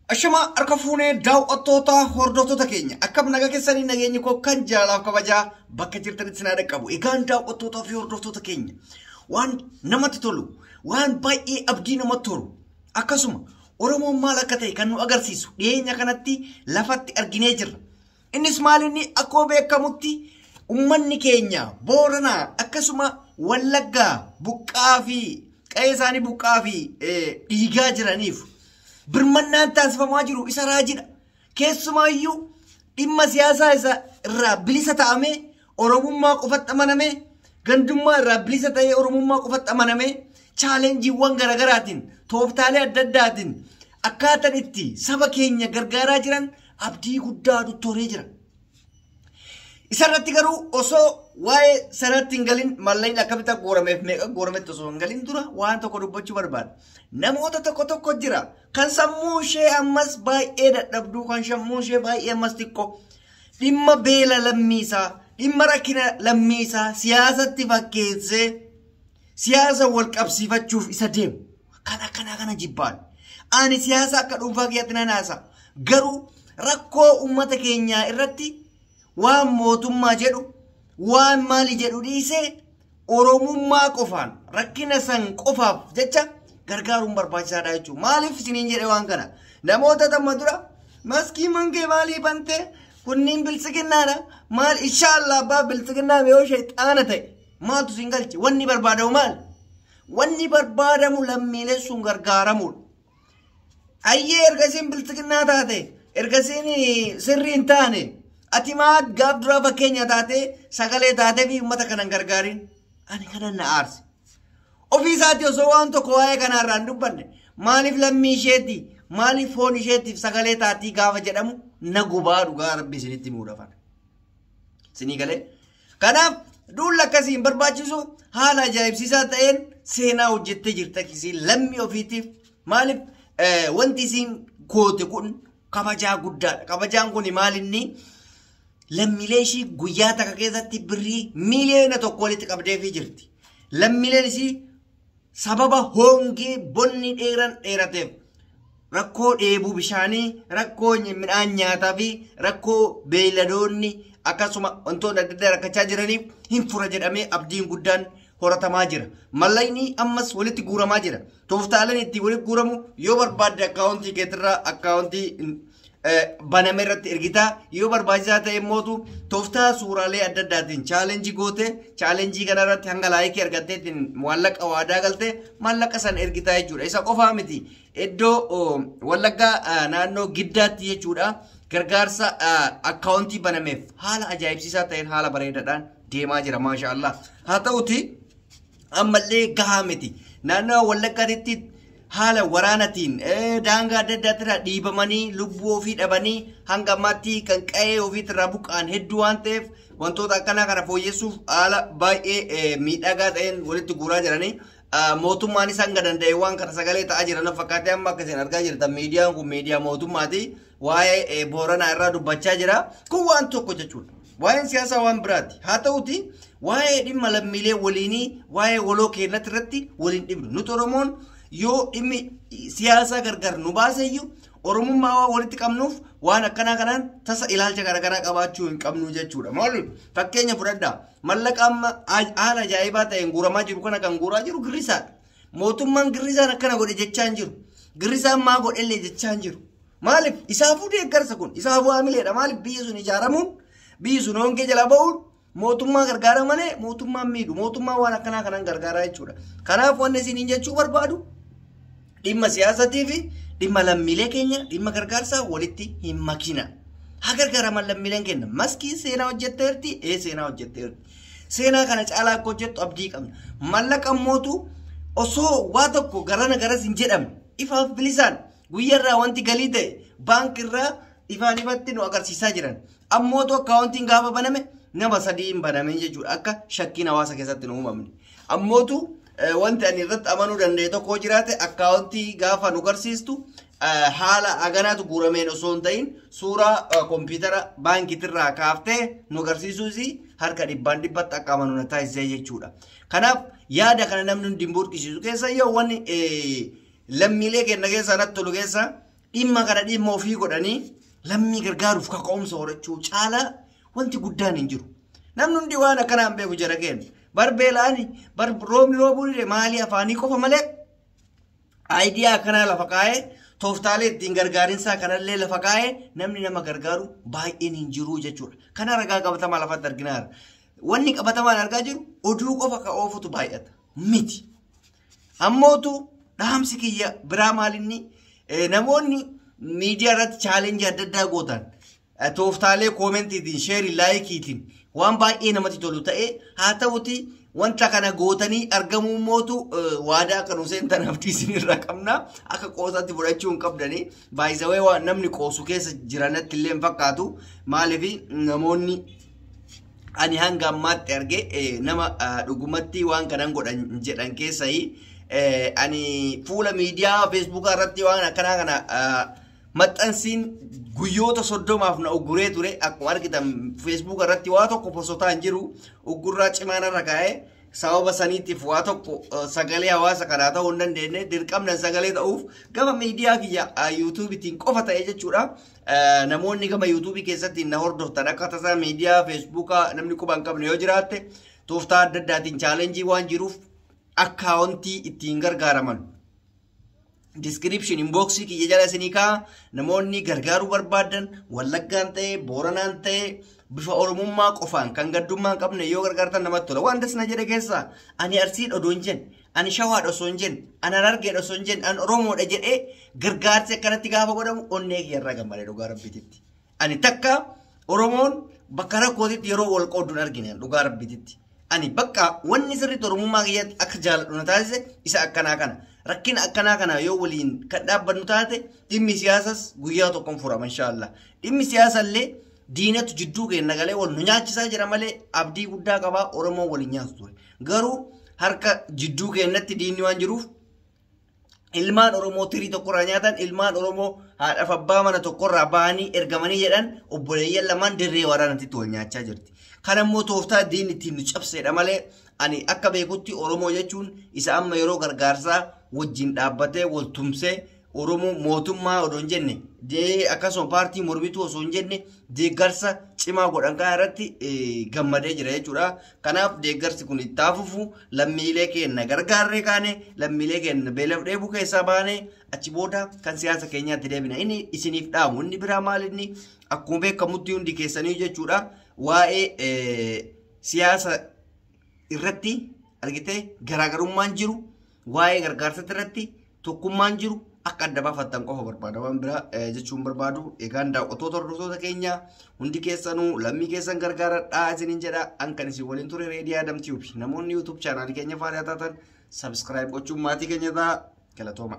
Ashama harka fuunee daawwattoota hordoftoota keenya akkam nagaa keessanii nageenyi koo kan jaalalaaf kabajaa bakka jirtanitti sinaa dhaqqabu. Egaan daawwattootaa fi hordoftoota keenya waan namatti tolu, waan baay'ee abdii namatti tolu, akkasuma Oromoon maal akka ta'e kan nu agarsiisu dhiyeenya kanatti lafatti arginee jirra. Innis maal inni akkuma beekamutti uummanni keenya Booranaa akkasuma Wallaggaa buqqaa fi qe'ee isaanii buqqaa fi dhiigaa jiraniif birmannaan taasifamaa jiru isa raajidha. Keessumaayyuu dhimma siyaasaa isa irraa bilisa ta'amee Oromummaa qofatti amanamee, gandummaa irraa bilisa ta'ee Oromummaa qofatti amanamee, chaalenjiiwwan garaagaraatiin tooftaalee adda addaatiin akkaataan itti saba keenya gargaaraa jiran abdii guddaa toree jira. Isarratti garuu osoo waa'ee sanatti hin galin, mallaqni akkamitti akka guurameef meeqa guurametti osoo hin galin dura waan tokko dubbachuu barbaada. Namoota tokko tokko jira kan sammuu ishee ammas baay'ee dadhabduu, kan sammuu ishee baay'ee ammas xiqqoo, dhimma beela lammiisaa, dhimma rakkina lammiisaa siyaasatti fakkeessee siyaasa wal qabsiifachuuf isa deemu. Kan akkanaa kana jibbaan. Ani siyaasa akka dhuunfaa kiyyaatti nan haasa. Garuu rakkoo uummata keenyaa irratti waan mootummaa jedhu, waan maali jedhu dhiisee Oromummaa qofaan rakkina san qofaaf jecha gargaaruun barbaachisaadha jechuudha. Maaliif isiniin jedhe waan kana? Namoota tamma dura maskii mangee maalii bantee kunniin biltsiginnaadha. Maal inshaallah abbaa biltsiginnaa yoo shayxaana ta'e maaltu siin galche? Wanni barbaadamu maal? Wanni barbaadamu lammiileen sun gargaaramuudha. Ayyee erga isiin biltsiginnaa taate, erga isiin sirrii hin taane, ati maa gaaf duraa fakkeenya taate sagalee taatee fi uummata kanan gargaarin? Ani kanan na aarse. Ofii isaatii osoo waan tokko waa'ee kanaarraa hin dubbanne maaliif lammii isheeti, maaliif foon isheetiif sagalee taatii gaafa jedhamu na gubaa, dhugaa rabbi isinitti himuudhaaf. Isinii galee. Kanaaf duulli akkasii hin barbaachisu. Haala ajaa'ibsiisaa ta'een seenaa hojjettee jirta isiin lammii ofiitiif. Maaliif wanti isiin goote kun kabajaa guddaadha. Kabajaan kun maal inni lammiilee ishii guyyaa takka keessatti birrii 1 miiliyoona walitti qabdeefii jirti. Lammiileen ishii sababa hongee bonni dheeran dheerateef rakkoo dheebuu bishaanii, rakkoo midhaan nyaataa fi rakkoo beeyladoonni akkasuma wantoonni adda addaa rakkachaa jiraniif hin fura jedhamee abdiin guddaan horatamaa jira. Mallaqni ammas walitti guuramaa jira. Tooftaaleen itti walitti guuramu yoo barbaadde akkaawuntii keetirraa akkaawuntii baname irratti ergitaa, yoo barbaachisaa ta'e immootu tooftaa suuraalee adda addaatiin challenge goote, challenge kana irratti hanga like argatteetiin maallaqa waadaa galte maallaqa san ergitaa jechuudha. Isa qofaa miti, iddoo Wallaggaa naannoo Giddaatti jechuudha gargaarsa akkaawuntii banameef haala ajaa'ibsiisaa ta'een haala bareedaadhaan deemaa jira, maasha Allah. Haa ta'uti ammallee gahaa miti. Naannoo Wallaggaatti haala waraanatiin daangaa adda addaatti dhiibamanii lubbuu ofii dhabanii hanga ammaatti kan qa'ee ofiitirraa buqqa'an hedduu waan ta'eef wantoota akkanaa kana fooyyessuuf haala baay'ee miidhagaa ta'een walitti guuraa jiranii. Mootummaanis hanga danda'e waan kana sagalee ta'aa jiran fakkaatee amma akkasiin argaa jirtan. Miidiyaan kun miidiyaa mootummaati. Waa'ee Booranaa irraa dubbachaa jira. Kun waan tokko jechuudha. Waa'een siyaasaa waan biraati. Haa ta'uti waa'ee dhimma lammiilee waliinii, waa'ee waloo keenyatti irratti waliin dhibnu. Nuti Oromoon yoo dhimmi siyaasaa gargar nu baaseyyuu Oromummaa waan walitti qabnuuf waan akkanaa kanaan tasa ilaalcha garaagaraa qabaachuu hin qabnu jechuudha. Maali fakkeenya fudhadhaa, mallaqa amma haala ajaa'ibaa ta'een guuramaa jiru kana kan guuraa jiru girrisaadha. Mootummaan girrisaan akkana godhe jechaa hin jiru. Girrisaan maa godhellee jechaa hin jiru. Maaliif isaafuu deeggarsa kun isaafuu haamileedha. Maaliif biyyi sun ijaaramuun, biyyi sun hongee jala ba'uun mootummaa gargaara malee mootummaan miidhu, mootummaa waan akkanaa kanaan gargaaraa jechuudha. Kanaaf wanni isiniin jechuu barbaadu dhimma siyaasatii fi dhimma lammiilee keenya, dhimma gargaarsaa walitti hin makina. Haa gargaaraman lammiileen keenya. Maskii seenaa hojjetteerti, ee seenaa hojjetteerti. Seenaa kana caalaa akka hojjettu abdii qabna. Mallaqa mootu osoo waa tokko garana garas hin jedhamne ifaaf bilisaan guyyaarraa wanti galii ta'e baankiirraa ifaan ifatti nu agarsiisaa jiran. Ammootu akkaawuntiin gaafa baname nama sadii hin banamin jechuudha, akka shakkiin hawaasa keessatti nu uumamne. Ammootu wanti ani irratti amanuu danda'e tokko jiraate, akkaawuntii gaafa nu agarsiistu haala haganaatu guurameen osoo hin ta'in suuraa kompiitara baankiitirraa kaaftee nu agarsiisuus harka dhibbaan dhibbatti akka amanu na taasisee jechuudha. Kanaaf yaada kana namni hundi hin burqisiisu. Keessa yoo wanni lammiilee keenya keessaa natti tolu keessa Dhimma kana dhimma ofii godhanii lammii gargaaruuf kaka'umsa horachuu caalaa wanti guddaan hin jiru. Namni hundi waan akkanaan beeku jara keenya. Bar beela'ani, bar roobni roobuu dide maalii afaanii qofa malee aayidiyaa akkanaa lafa kaa'ee tooftaalee ittiin gargaarinsaa kanallee lafa kaa'ee namni nama gargaaru baay'een hin jiru jechuudha. Kana ragaa qabatamaa lafatti arginaara. Wanni qabatamaan argaa jiru oduu qofa ka oofutu baay'ata miti. Ammootu dhaamsi kiyya biraa maalinni namoonni miidiyaa irratti chaalenjii adda addaa gootan tooftaalee koomentiitiin sheerii laayikiitiin waan baay'ee namatti tolu ta'ee haa ta'uti wanta kana gootanii argamuu mootu waadaa akka nu seentan abdii isinirraa qabna akka qoosaatti fudhachuu hin qabdanii baay'isawee waan namni qoosu keessa jiranatti illee hin fakkaatu maaliif namoonni ani hanga ammaatti arge nama dhugumatti waan kanan godhan jedhan keessayii ani fuula miidiyaa feesbuukaa irratti waan akkanaa kana maxxansiin guyyoota 30f na ugguree ture akkuma argitan feesbuuka irratti waa tokko posotaa hin jiru uggurraa cimaa narra kaa'ee sababa saniitiif waa tokko sagalee hawaasa kanaa ta'uu hin dandeenye dirqamna sagalee ta'uuf gama miidiyaa kiyya yuutuubiitiin qofa ta'e jechuudha. Namoonni gama yuutuubii keessatti na hordoftan akka tasaa miidiyaa feesbuukaa namni quba hin qabne yoo jiraatte tooftaa adda addaatiin chaalenjii waan jiruuf akkaawuntii ittiin gargaaraman. Description inbox kiyya jala isinii kaa'a namoonni gargaaruu barbaadan Wallaggaan ta'e Booranaan ta'e bifa Oromummaa qofaan kan gaddummaa hin qabne yoo gargaartan namatti tola. Waan dasna jedhe keessaa ani Arsiidha odoo hin jenne, ani Shawaadha osoo hin jenne, ani Harargeedha osoo hin jenne, ani Oromoodha jedhee gargaarsi akkanatti gaafa godhamu onnee kiyya irraa gammadee dhugaa Rabbiititti. Ani takka Oromoon bakka rakkootitti yeroo wal qooddu hin argine dhugaa Rabbiititti. Ani bakka wanni sirriitti Oromummaa kiyyatti akka jaaladhu na taasise isa akkanaa kana. Rakkina akkanaa kana yoo waliin kan dhaabbannu taate dhimmi siyaasas guyyaa tokkoon furama inshaallah. Dhimmi siyaasallee diinatu jidduu keenya galee wal nu nyaachisaa jira malee abdii guddaa qabaa Oromoon waliin nyaatu ture. Garuu harka jidduu keenyatti diinni waan jiruuf ilmaan Oromoo tirii tokkorraa nyaatan ilmaan Oromoo haadhaaf abbaa mana tokkorraa bahanii ergamanii jedhan obboleeyyan lamaan dirree waraanatti wal nyaachaa jirti. Kan ammoo tooftaa diinni ittiin nu cabseedha malee ani akka beekutti Oromoo jechuun isa amma yeroo gargaarsaa wajjin dhaabbatee wal tumsee Oromoo mootummaa odoo hin jenne akkasuma paartii mormituu osoo hin jenne deeggarsa cimaa godhan kana irratti gammadee jira jechuudha. Kanaaf deeggarsi kun itti hafuufu lammiilee keenya gargaarree kaane lammiilee keenya beelaaf dheebuu keessaa baane achi booda kan siyaasa keenyaatti deebina. Inni isiniif dhaamu inni biraa maal inni akkuma beekamutti hundi keessanii jechuudha waa'ee siyaasa irratti argitee garaagarummaan jiru waa'ee gargaarsa irratti tokkummaan jiru akka adda baafattan qofa barbaada waan biraa jechuun barbaadu. Egaan daawwattoota hordoftoota keenya hundi keessanuu lammii keessan gargaaradhaa isiniin jedha. An kan isin waliin ture Reedii Adam Tube. Namoonni YouTube chaanaalii keenya faana taatan subscribe gochuun maatii keenya ta'a. Galatooma.